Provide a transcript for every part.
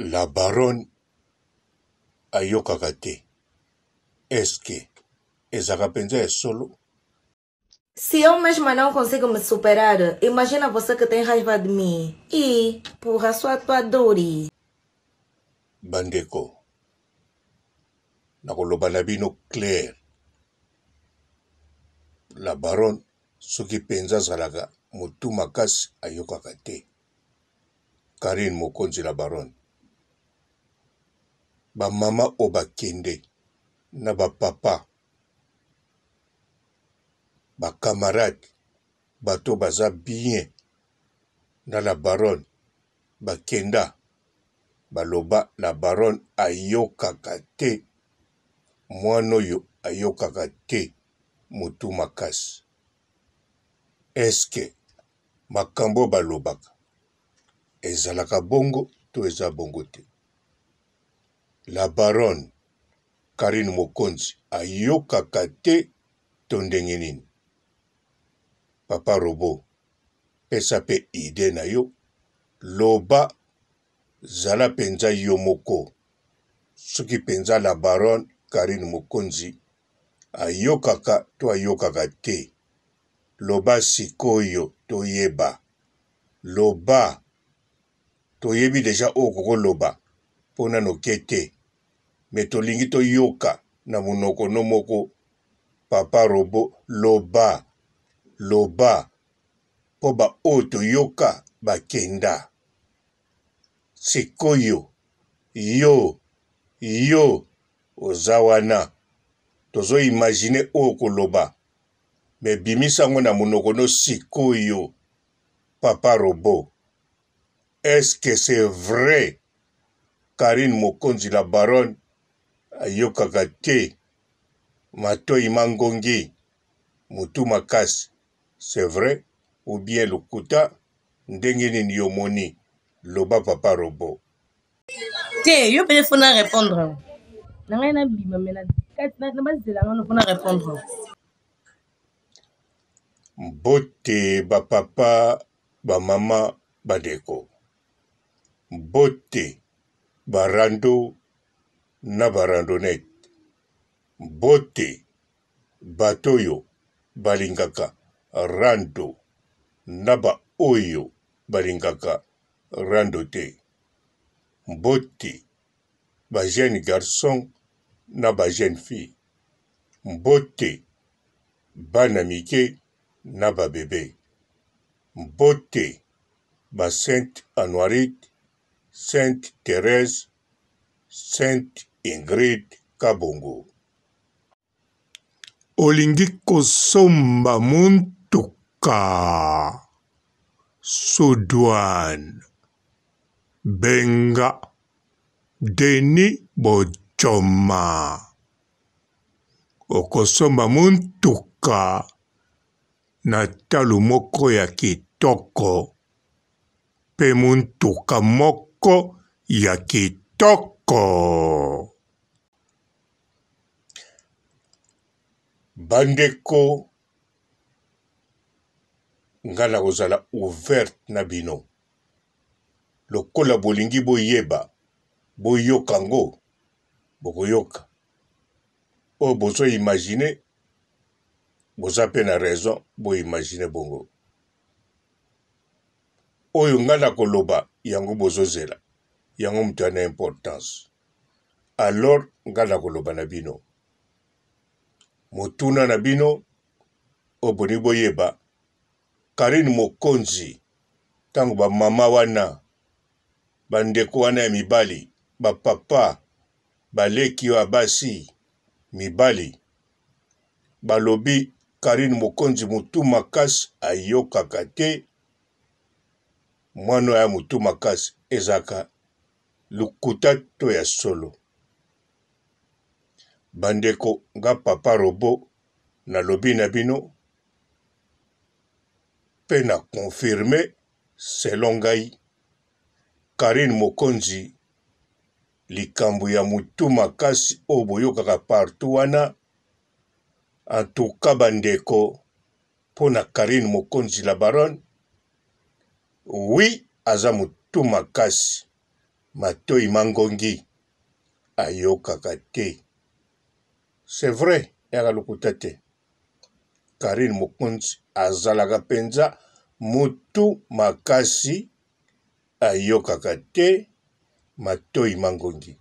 La baronne ayokaka te est ce que ezalaka penza ya solo? Se eu mesma não consigo me superar, imagina você que tem raiva de mim. E, porra, sua tua dor. Bandeko, nakoloba na bino clair, la baronne soki penza azalaka mutu makasi ayokaka te. Carine mokonzi la baronne ba mama oyo bakende na ba papa ba camarade bato baza bien na la baronne bakenda baloba la baronne ayokaka te mwana oyo ayokaka te mutu makasi eske makambo oyo balobaka ezalaka bongo to eza bongo te? La baronne Carine Mokonzi ayokaka te to ndenge nini? Papa robot pesa pe idee na yo loba zala penza yo moko soki penza la baronne Carine Mokonzi ayokaka to ayokaka te Loba sikoyo toyeba. Loba toyebi dejà oyo okoki koloba po nanu oke te mais tolingi toyoka na munoko no moko papa robot loba loba po ba oyo toyoka bakenda sikoyo yo yo oza wana tozo imagine oyo okoloba mais bimisa yango na munoko no sikoyo papa robot est ce que c'est vrai Carine Mokonzi la baronne ayokaka te matoyi mangongi mutu makasi c'est vrai ou bien lokuta ndenge nini yo omoni loba papa robot. Te yo pene faut na répondre na ngai nabima me na bazela ngano mpo na répondre. Mbote ba papa, ba mama, ba ndeko. Mbote ba rando na ba randonnette. Mbote bato oyo balingaka rando na ba oyo balingaka rando te. Mbote ba jeunes garçons na ba jeunes filles. Mbote bana mike na ba bebe. Mbote ba Sainte Anuarite, Sainte Therèse, Sainte Ingrid Kabongo. Olingi kosomba motuka? Sous-douane. Benga Denis Bodjoma. Okosomba motuka na talo moko ya kitoko mpe motuka moko ya kitoko. Bandeko, nga nakozala ouverte na bino. Lokola bolingi boyeba, boyoka ngo, bokoyoka. Oyo bozo imaginer, boza pe na raison bo imaginer bongo. Oyo nga nakoloba, yango bozozela, yango moto ya na importance. Alors nga nakoloba na bino. Motuna na bino, oyo bolingi boyeba, Carine Mokonzi tango ba mama wana, ba ndeko wana ya mibali, ba papa, ba leki ya basi, mibali balobi Carine Mokonzi mutu makasi ayokaka te, mwana oyo ya mutu makasi ezalaka lokuta to ya solo? Bandeko nga papa robot nalobi na bino pe na confirme selon ngai Carine Mokonzi likambo ya mutu makasi oyo boyokaka partout wana en tout cas ba ndeko pona Carine Mokonzi la baronne oui aza mutu makasi. Matoyi mangongi ayokaka te. C'est vrai, eyaka lokuta te. Carine Mokonzi azalaka penza mutu makasi ayokaka te matoyi mangongi.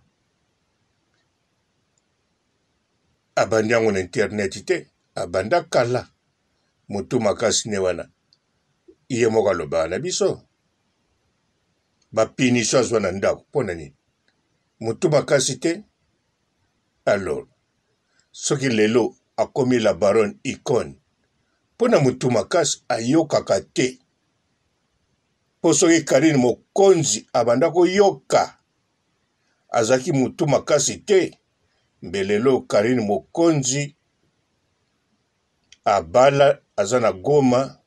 Abandi yango na internet te, abanda kala. Mutu makasi ne wana. Ye moko alobaka na biso. Ba punition azwa na ndako mpo na nini? Mutu makasi te? Alors soki lelo akomi la baronne icone mpo na mutu makasi ayokaka te. Mpo soki Carine Mokonzi abanda koyoka azalaki mutu makasi te, mbe lelo Carine Mokonzi abala aza na Goma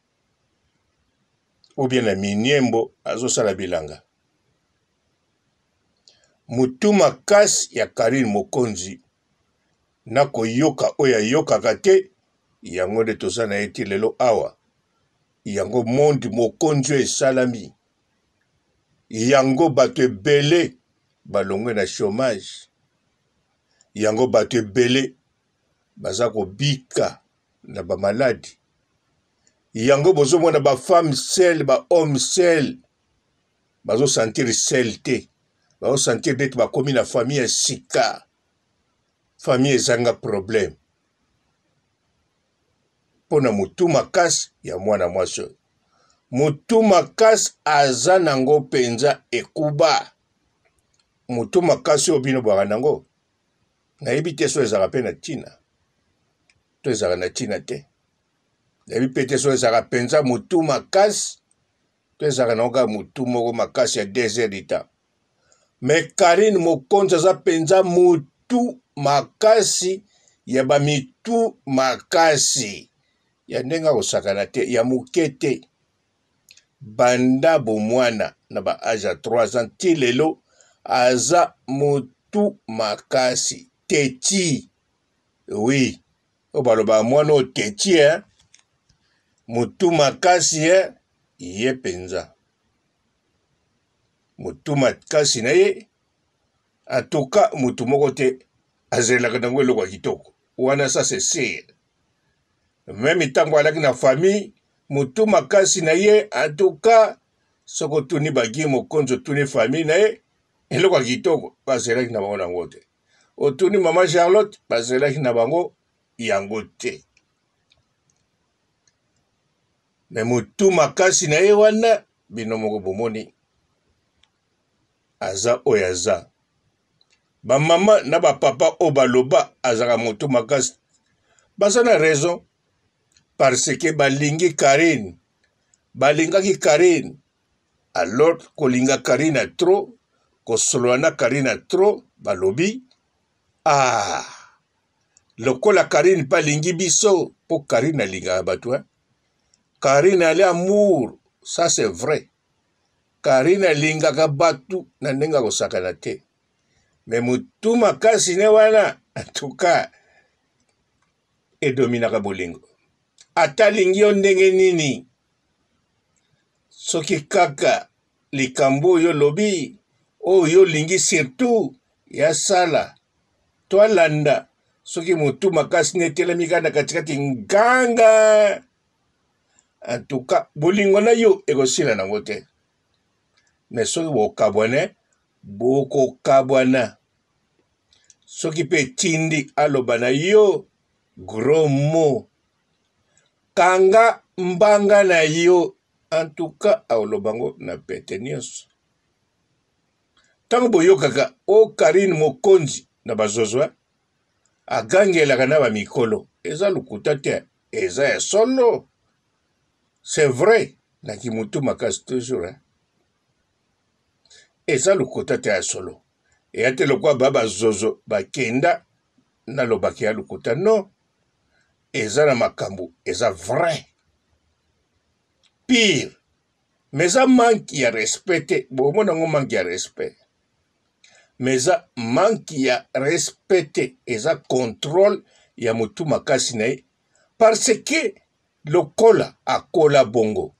ou bien na Miniembo azosala bilanga. Mutu makasi ya Carine Mokonzi na koyoka oyo ayokaka te, yango nde toza na ye ti lelo awa. Yango monde mokonzi oyo esalami, yango bato ebele balongwe na chomage, yango bato ebele baza kobika na ba maladi, yango bozomona ba femme seule ba homme seul bazo sentir seul te, bazo sentir neti bakomi na famille ya sika, famille ezanga problème mpo na motu makasi ya mwana mwasi oyo. Motu makasi aza nango mpenza ekuba. Motu makasi oyo bino bwaka nango, nayebi te so ezalaka mpe na ntina to ezalaka na ntina te. Nayebi mpe te so ezalaka mpenza motu makasi to ezalaka nango kaka motu moko makasi ya 2 heures du temps. Mais Carine Mokonzi aza mpenza motu makasi ya ba mitu makasi ya ndenge akosakana te ya moke te banda bomwana na ba age ya 3 ans ti lelo aza motu makasi teti oui oyo balobaka mwana oyo teti eh? motu makasi eh? ye mpenza motu makasi na ye atoka motu moko te azelaka nango eloko ya kitoko wana sa c'est sûr meme ntango alaki na famille motu makasi na ye antuka soki otuni bagi mokonzi otuni famille na ye eloko ya kitoko bazelaki na bango nango te otuni mama charlotte bazelaki na bango yango te me motu makasi na ye wana bino moko bomoni aza oyo aza bamama na bapapa oyo baloba azalaka motu makasi baza na raison parce que balingi Carine balingaki Carine alors kolinga Carine trop kosolola na Carine trop balobi ah lokola Carine mpe alingi biso mpo Carine alingaka bato hein? Carine ale amour ça c'est vrai Carine alingaka bato na ndenge akosakana te me motu makasi ne wana en tout cas edominaka bolingo ata alingi yo ndenge nini soki kaka likambo oyo olobi oyo yo olingi surtout ya sala to alanda soki motu makasi ne etelemi kaka na katikati nganga en tout cas bolingo na yo ekosila nango te me soki bokabwane bokokabwana soki mpe etindi aloba na yo gros mot kanga mbanga na yo en tout cas akoloba ngo na pete nyonso ntango boyokaka o Carine Mokonzi na bazozo agangelaka na bamikolo eza lokuta te eza ya solo c'est vrai na kimutu makasi toujours hein? eza lokuta te ya solo eya te lokola ba bazozo bakenda nalobaki ya lokuta non eza na makambo eza vrai pire mais eza manque ya respect te bomona yango manque ya respect mais eza manque ya respect te eza contrôle ya motu makasi na ye parce que lokola akola bongo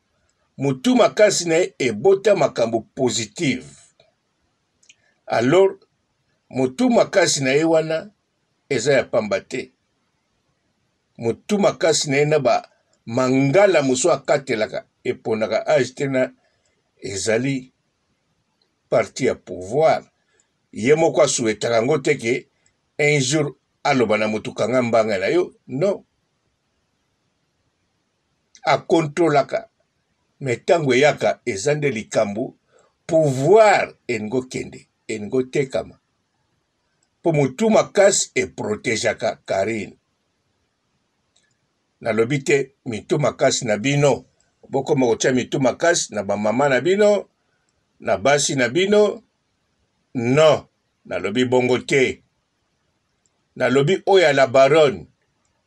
motu makasi na ye ebota makambo positive. Alors motu makasi na ye wana eza ya pamba te. Motu makasi na ye na ba mangala mosusu akatelaka eponaka age te na ezali parti ya pouvoir. Ye moko asuetaka yango te ke un jour aloba na motu kanga mbanga na yo non. Akontrolaka me ntango eyaka eza nde likambo pouvoir elingi okende elingi otekama mpo motu makasi eprotegeaka Carine. Nalobi te mitu makasi na bino bokoma kotya mitu makasi na bamama na bino na basi na bino non, nalobi bongo te. Nalobi oyo ya la baronne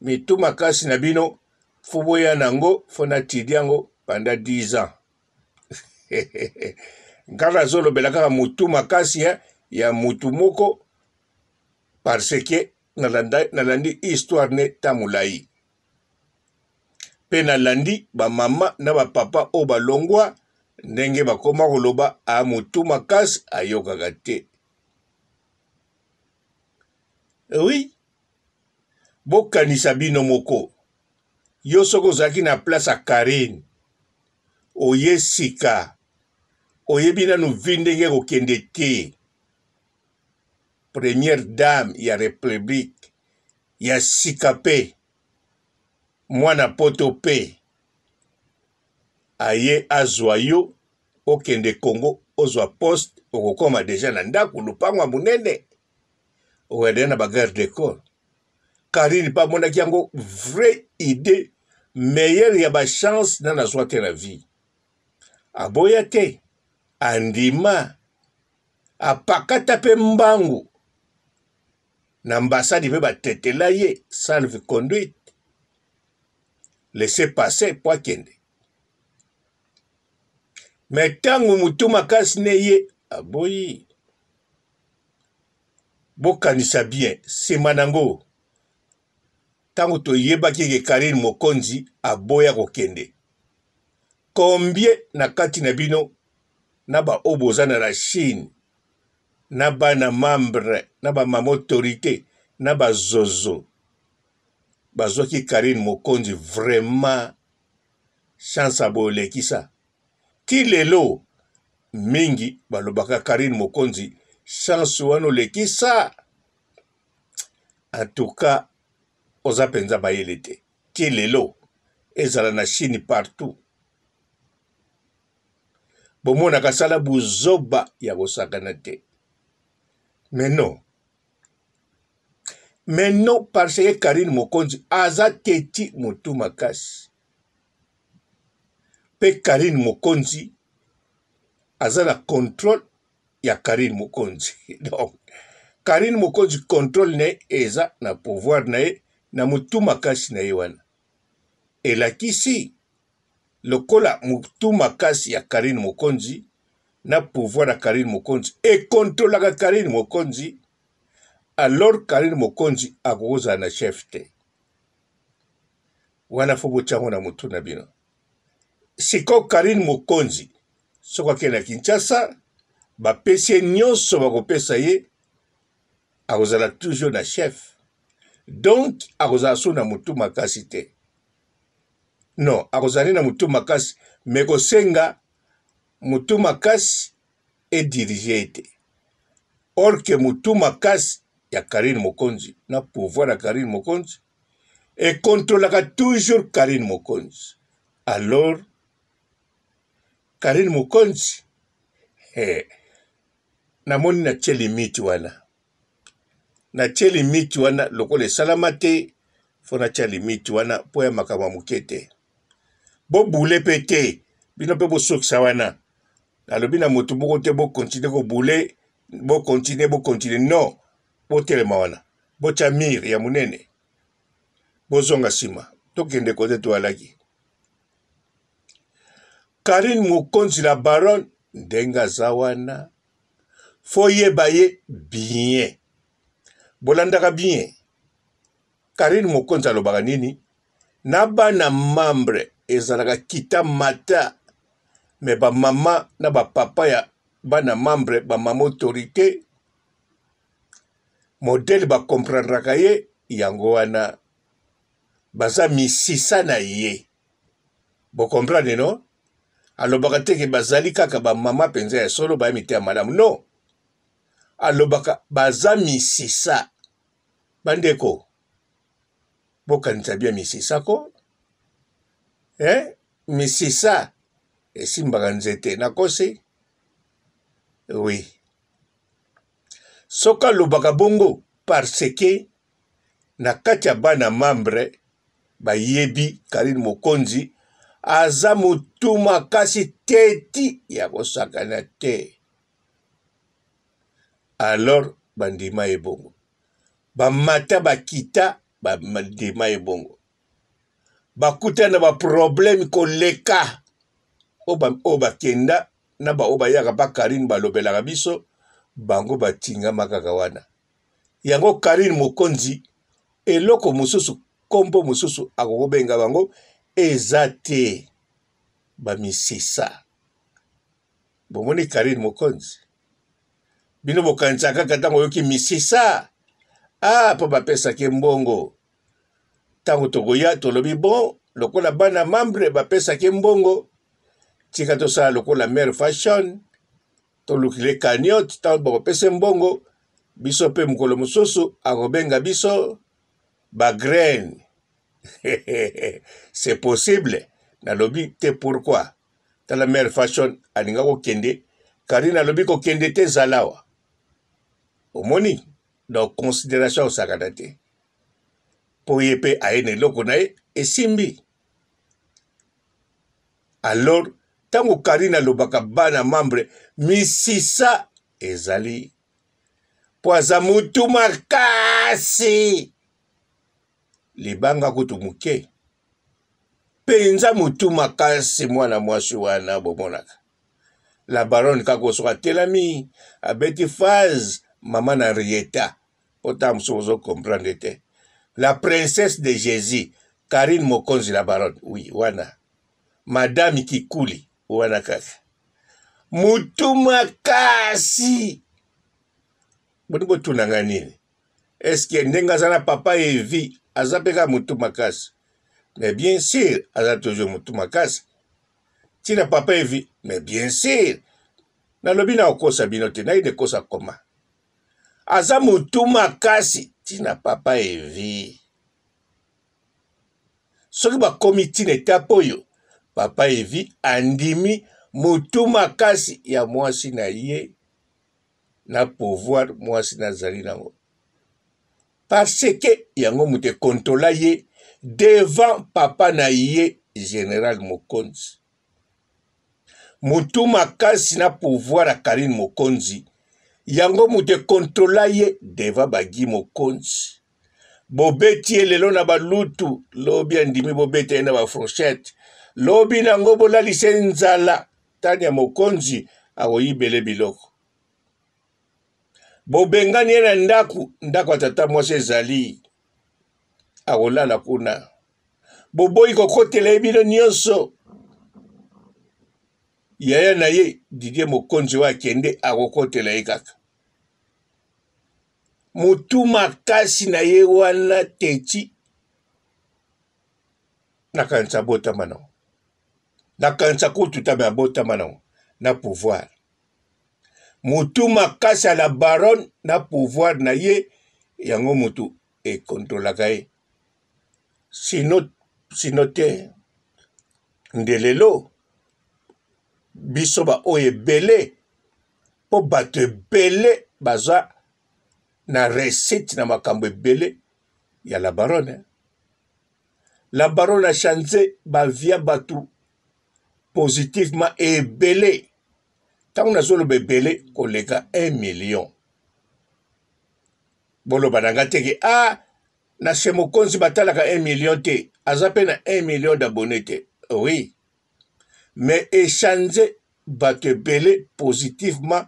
mitu makasi na bino fo boya nango fo natidi yango pendant 10 ans nga nazolobela kaka mutu makasi ya, ya mutu moko parce que nalandi histoire ne ta molai mpe nalandi bamama na bapapa oyo balongwa ndenge bakoma koloba a mutu makasi ayokaka te. Oui, bokanisa bino moko. Yo soki ozalaki na place ya Carine, oye sika, oyebi nanu vie ndenge ekokende te. Première dame ya republique ya sika pe mwana poto pe aye azwa yo okende Congo ozwa poste, okokoma deja na ndako lopango ya monene, okoya na ba garde de corps. Carine pe amonaki yango vraie idee meilleure ya ba chance na nazwa te na vie. Aboya te, andima, apakata pe mbangu na ambassade pe batetela ye salve conduite laisser passer po akende. Me ntango motu makasi ne ye aboyi. Bokanisa bien sima nango tango toyebaki ke Carine Mokonzi aboya kokende combien na kati na bino na ba oyo boza na la Chine na bana membre na ba mama autorite na ba zozo bazwaki Carine Mokonzi vraiment chance ya boye olekisa Ti lelo mingi balobaka Carine Mokonzi chance wana olekisa en tout cas oza penza mayele te ti lelo ezala na Chine partout bomonaka asala buzoba ya kosakana te mais non mais non parce que Carine Mokonzi aza teti motu makasi pe Carine Mokonzi aza na controle ya Carine Mokonzi donc Carine Mokonzi controle na ye eza na pouvoir na ye na motu makasi na ye wana elakisi lokola motu makasi ya Carine Mokonzi na pouvoir ya Carine Mokonzi ekontrolaka Carine Mokonzi alors Carine Mokonzi akokozala na chef te wana fo botya yango na motu na bino sikoyo Carine Mokonzi soki akende na Kinshasa bapesi ye nyonso bakopesa ye akozala toujours na chef donc akozala so na motu makasi te non akozala nde na motu makasi me kosenga motu makasi edirige ye te or ke motu makasi ya Carine Mokonzi na pouvoir ya Carine Mokonzi ekontrolaka toujours Carine Mokonzi alors Carine Mokonzi eh, namoni natie limite wana natie limite wana lokola esalama te fo natia limite wana mpo ya makambo ya moke te bobule mpe te bino mpe bosukisa wana nalobi na moto moko te bokontinue kobule bokontinue bokontinue non botelema wana botya mire ya monene bozonga nsima tokende kote toalaki Carine Mokonzi la baronne ndenge aza wana fo yeba ye bien bolandaka bien Carine Mokonzi alobaka nini na bana membre ezalaka kita mata me ba mama na ba papa ya bana membre ba mama autorite. Modèle ba comprendraka ye yango wana baza misisa na ye. Bo comprendre non? Alobaka te ke bazali kaka ba mama penza ya solo baya mitema malamu. Non. Alobaka baza misisa. Bandeko, bokanisa bien misisa ko. Eh? Misisa esimbaka nzete. Nakosi? Oui. Soki alobaka bongo parce que na kati ya bana membre bayebi Carine Mokonzi aza mutu makasi teti ya kosakana te. Alors bandima ye bongo. Bamata bakita bandima ye bongo. Bakutana na ba problème koleka oyo bakenda na baoyo bayaka pa Carine balobelaka biso bango batingama kaka wana. Yango Carine Mokonzi eloko mosusu kombo mosusu akokobenga bango eza te ba misisa. Bomoni Carine Mokonzi bino bokanisa kaka ntango oyoki misisa ah mpo bapesaki ye mbongo ntango tokoya tolobi bon lokola bana membre bapesaki ye mbongo tika tosala lokola mare fashion tolukile cagnotte ntango bakopesa mbongo biso mpe mokolo mosusu akobenga biso bagraine c'est possible nalobi te pourquoi tala mare fashion alinga kokende karine alobi kokende te zalawa omoni donc considération osakana te mpo ye mpe aye na eloko na ye esimbi alors ntango karine alobaka bana membre misisa ezali mpo aza mutu makasi libanga kutu moke mpenza mutu makasi mwana mwasi wana bomonaka la baronne kaka soki atelami abeti phase mama na rieta mpo ntango mosusu ozo comprendre te la princesse de jésus karine mokonzi la baronne oui wana madame kikuli wana kaka mutu makasi boni botuna ngai nini eske ndenge aza na papa evi aza mpe kaka mutu makasi mais bien sûr aza toujours mutu makasi ntina papa evi mais bien sûr nalobi na kokosa bino te naye nekosa koma aza mutu makasi ntina papa evi soki bakomi ntina etape oyo papa evi andimi mutu makasi ya mwasi na ye na pouvoir mwasi nazali nango parce que yango moto ekontrola ye devant papa na ye general mokonzi mutu makasi na pouvoir ya karine mokonzi yango moto ekontrola ye devant bagi mokonzi bobeti ye lelo na balutu lobi andimi bobeta ye na bafrochette lobi nango bolalisa ye nzala tania mokonzi akoyibele biloko bobengani ye na ndako ndako ya tata mwasi ezali akolala kuna boboyi kokotela ye bino nyonso yaya na ye didie mokonzi oyo akende akokotela ye kaka mutu makasi na ye wana teti nakanisa abotama nango nakanisa kutu tame abotama nango na pouvoir mutu makasi ya la baronne na pouvoir na ye yango mutu ekontrolaka ye sino sino te nde lelo biso baoyo ebele mpo bato ebele baza na recite na makambo ebele ya la baronne la baronne achange bavia bato positivement ebele ntango nazoloba ebele koleka 1 million boloba na nga teke a ah, na chez mokonzi batalaka 1 million te aza mpe na 1 million d'abonné te oui mais echange bato ebele positivement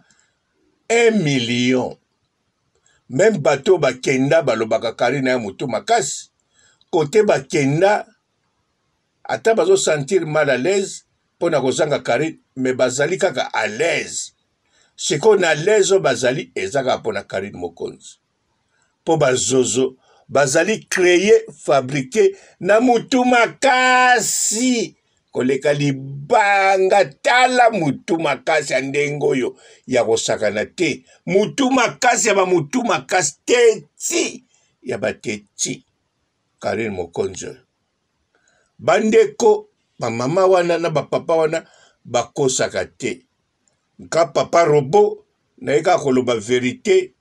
1 million meme bato oyo bakenda balobaka karine ya motu makasi kote bakenda ata bazo sentir mal à l'aise mpo na kozanga karine mais bazali kaka à l'aise sikoyo na l'aise oyo bazali eza kaka mpo na karine mokonzi. Mpo bazozo bazali cree fabrique na mutu makasi koleka libanga. Tala mutu makasi ya ndenge oyo ya kosakana te, mutu makasi ya bamutu makasi teti ya bateti. Karine Mokonzi oyo, bandeko bamama wana na bapapa wana bakosaka te. Nka papa robo naye kaka koloba verite.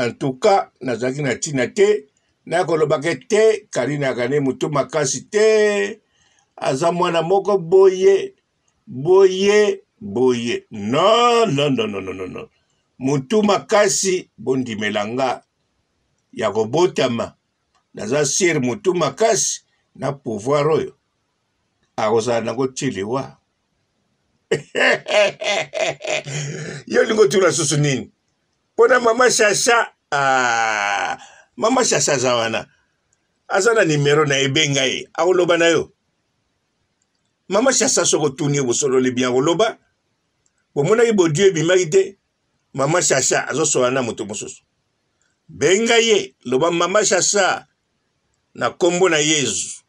En tout cas nazalaki na ntina te naya kolobaka te Karine akane motu makasi te, aza mwana moko boye boye boye. Non, non, non, non, non, non. Motu makasi bondimela nga ya kobotama naza sire motu makasi na pouvoir oyo akozala nango ti liwa. Yo olingi otuna susu nini mpo na mama Shasha? Ah, mama Shasha aza wana, aza na nimero na ebenga ye, akoloba na yo. Mama Shasha, soki otuni ye bosololi bien, akoloba. Bomonaki bodio ebimaki te, mama Shasha azosola na moto mosusu. Benga ye, loba mama Shasha na kombo na Yezu,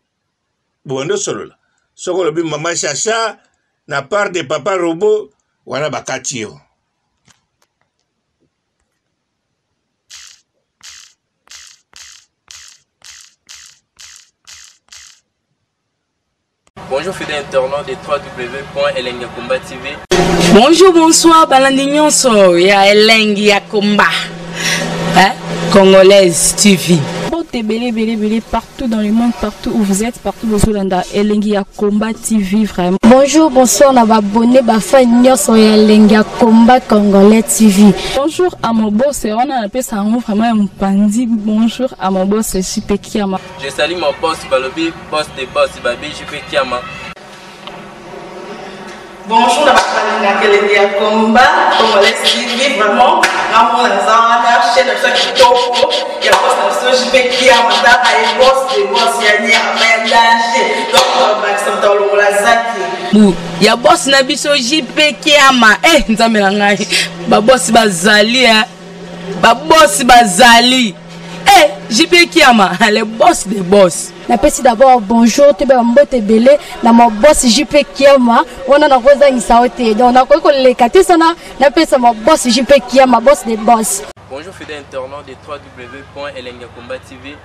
bobandi osolola. Soki olobi mama Shasha na part de papa robo wana, bakati yo. Bonjour fidèles internautes de www.elengiyakomba TV. Bonjour, bonsoir, balandi nyonso ya Elengi ya Komba. Hein? Congolaise TV. Mbote ebele ebele ebele partout dans le monde, partout où vous êtes, partout bozolanda Elengi ya Combat TV vraiment. Bonjour, bonsoir na ba abonné ba fan nyonso ya Elengi ya Combat Congolais TV. Bonjour à mon boss, wana napesa yango vraiment ya mopanzi. Bonjour à mon boss JP Kiama. Je salue mon boss Balobi, boss de boss Babi JP Kiama. Bonjour na bato balingaka Elengi ya Combat Congolais TV, vraiment ngamona naza wana chaîne na biso ya kitoko ya boss na biso JP Kiama, taka ye boss de boss ya nyama ya danger, donc bakisa moto alongola zaki bu ya boss na biso JP Kiama. Eh, nzambe na ngai, babosi bazali, eh. Babosi bazali, eh, JP Kiama le boss de boss. Napesi d'abord bonjour toyeba mbote ebele na ma boss JP Kiama, wana nakozangisa yo te, donc nakoki koleka te sana napesa ma boss JP Kiama, boss de boss. Bonjour fidèles internautes de www.elengiyakomba TV.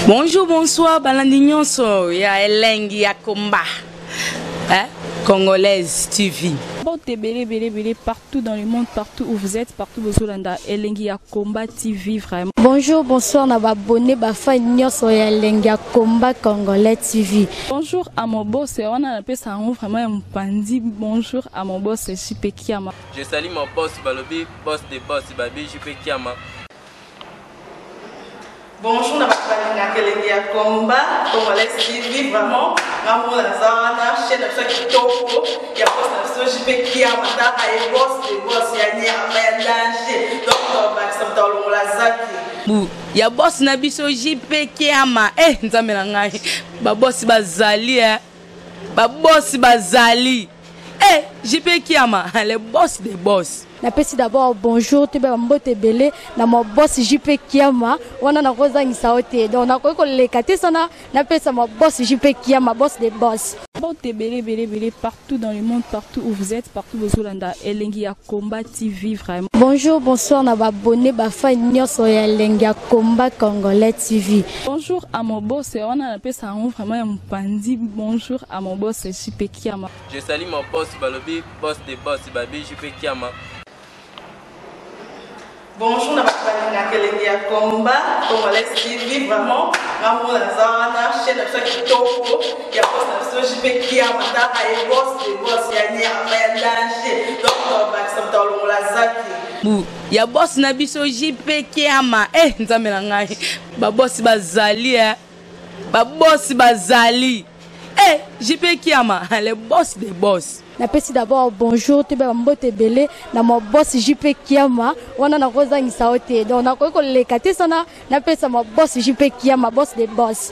Bonjour, bonsoir, balandi nyonso ya Elengi ya Komba. Hein? Congolaise TV. Mbote ebele ebele ebele partout dans le monde, partout où vous êtes, partout bozolanda Elengi ya Combat TV vraiment. Bonjour, bonsoir na ba abonné ba fan nyonso ya Elengi ya Combat Congolais TV. Bonjour à mon boss, wana napesa yango vraiment ya mopanzi. Bonjour à mon boss JP Kiama. Je salue mon boss Balobi, boss de boss Babi JP Kiama. Bonjour na bato balingaka Elengi ya Combat Congolais TV, vraiment ngamona naza wana chaîne na biso ya kitoko ya boss na biso JP Kiama, taka ye boss de boss ya nyama ya danger, donc bakisa moto alongola zaki bu ya boss na biso JP Kiama. Eh, nzambe na ngai, babosi bazali, eh. Babosi bazali, eh, JP Kiama le boss de boss. Napesi d'abord bonjour toyeba mbote ebele na ma boss JP Kiama, wana nakozangisa yo te, donc nakoki koleka te sana napesa ma boss JP Kiama, boss de boss. Mbote ebele ebele ebele partout dans le monde, partout où vous êtes, partout bozolanda Elengi ya Combat TV vraiment. Bonjour, bonsoir na ba abonné ba fan nyonso ya Elengi ya Combat Congolais TV. Bonjour à mon boss, wana napesa yango vraiment ya mopanzi. Bonjour à mon boss JP Kiama. Je salue mon boss Balobi, boss de boss Babi JP Kiama. Bonjour na bato balingaka Elengi ya Combat Congolais TV, vraiment ngamona naza wana chaîne na biso ya kitoko ya boss na biso JP Kiama, taka ye boss de boss ya nyama ya danger, donc bakisa moto alongola zaki bu ya boss na biso JP Kiama. Eh, nzambe na ngai, babosi bazali, eh. Babosi bazali, eh, JP Kiama le boss de boss. Napesi d'abord bonjour toyeba mbote ebele na ma boss JP Kiama, wana nakozangisa yo te, donc nakoki koleka te sana napesa ma boss JP Kiama, boss de boss.